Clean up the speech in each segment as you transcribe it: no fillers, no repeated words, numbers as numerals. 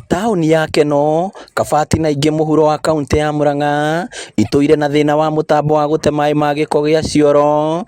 Taũni ya Kenol, Kabati na ingĩ mũhuro wa kauntĩ ya Murang'a itũire na thĩna wa mũtambo wa gũte maĩ ma gĩko gĩa cioro,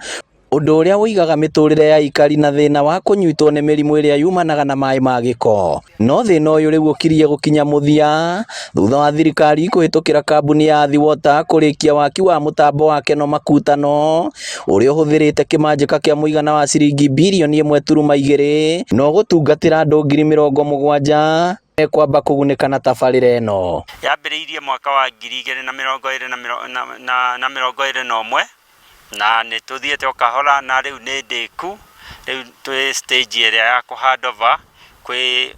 ũndũ ũrĩa ũigaga mĩtũrĩre ya aikari na thĩna wa kũnyitwo nĩ mĩrimũ ĩrĩa yumanaga na maĩ ma gĩko. No thĩna ũyũ rĩu ũkirie gũkinya mũthia thutha wa thirikari kũhĩtũkĩra kambuni ya Athi Water kũrĩkia waki wa mũtambo wa Kenol Makutano ũrĩa ũhũthĩrĩte kĩmanjĩka kĩa mũigana wa ciringi birioni 1.2 na ũgũtungatĩra andũ 70,000 mekwamba kũgunĩka na tabarĩra ĩno. Yambĩrĩirie mwaka wa 2021 na 21 na nĩ tũthiĩte o kahora na rĩu nĩ ndĩku. Rĩu twĩ stage ĩrĩa ya kũ hand over kwĩ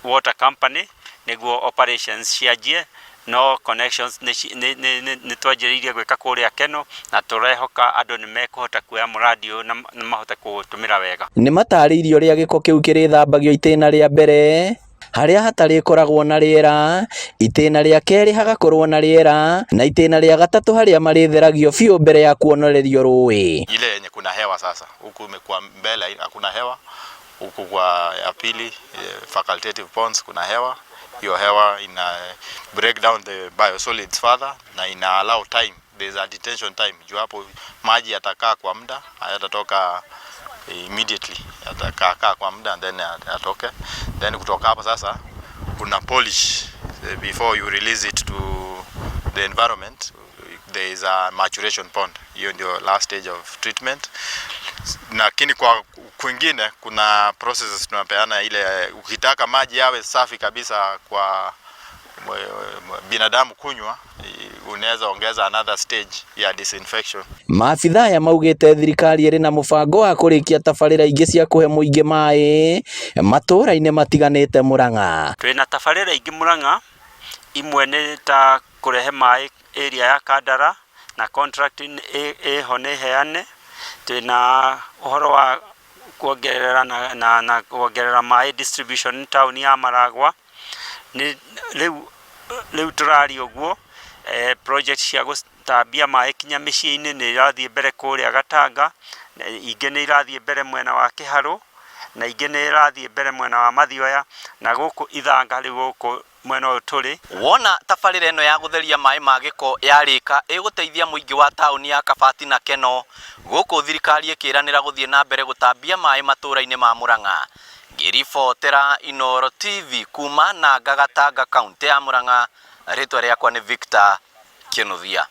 water company nĩguo operations cianjie, no connections nĩ twanjĩrĩirie gwĩka kũrĩa Kenol na tũrehoka andũ nĩ mekũhota kuoya mũrandi ũyũ na mahote kũũtũmĩra wega. Nĩ matarĩirie ũrĩa gĩko kĩu kĩrĩthambagio itĩna rĩa mbere harĩa hatarĩkoragwo na rĩera, itĩna rĩa kerĩ hagakorwo na rĩera na itĩna rĩa gatatũ harĩa marĩtheragio biũ mbere ya kuonorerio rũĩ. Ile yenye kuna hewa sasa, huku imekuwa mbele hakuna hewa, huku kwa ya pili facultative ponds kuna hewa. Hiyo hewa ina break down the biosolids further na ina allow time, there is a detention time juu hapo maji yatakaa kwa muda, hayatatoka immediately, yatakaa kaa kwa muda and then yatoke. Then kutoka hapo sasa una polish before you release it to the environment. There is a maturation pond, hiyo ndio last stage of treatment. Lakini kwa kwingine kuna processes tunapeana ile ukitaka maji yawe safi kabisa kwa binadamu kunywa, unaweza ongeza another stage ya disinfection. Maabitha aya maugĩte thirikari ĩrĩ na mũbango wa kũrĩkia tabarĩra ingĩ cia kũhe mũingĩ maĩ matũũra-inĩ matiganĩte Murang'a. Twĩna tabarĩra ingĩ Murang'a, imwe nĩ ta kũrehe maĩ area ya Kandara na contract ĩho nĩ heane. Twĩna ũhoro wa kuongerera na kuongerera maĩ distribution taũni ya Maragwa. Nĩ rĩu tũraria ũguo project cia gũtambia maĩ kinya mĩciĩ-inĩ nĩ irathiĩ mbere kũrĩa Gatanga, ingĩ nĩ irathiĩ mbere mwena wa Kĩharũ na ingĩ nĩ irathiĩ mbere mwena wa Mathioya na gũkũ Ithanga rĩu gũkũ mwena ũyũ tũrĩ. Wona tabarĩra ĩno ya gũtheria maĩ ma gĩko yarĩka ĩgũteithia mũingĩ wa taũni ya Kabati na Kenol, gũkũ thirikari ĩkĩranĩra gũthiĩ na mbere gũtambia maĩ matũũra-inĩ ma Murang'a. Ngĩribotera Inooro TV kuma Nanga Gatanga, kaũntĩ ya Murang'a, rĩtwa rĩakwa nĩ Victor Kinuthia.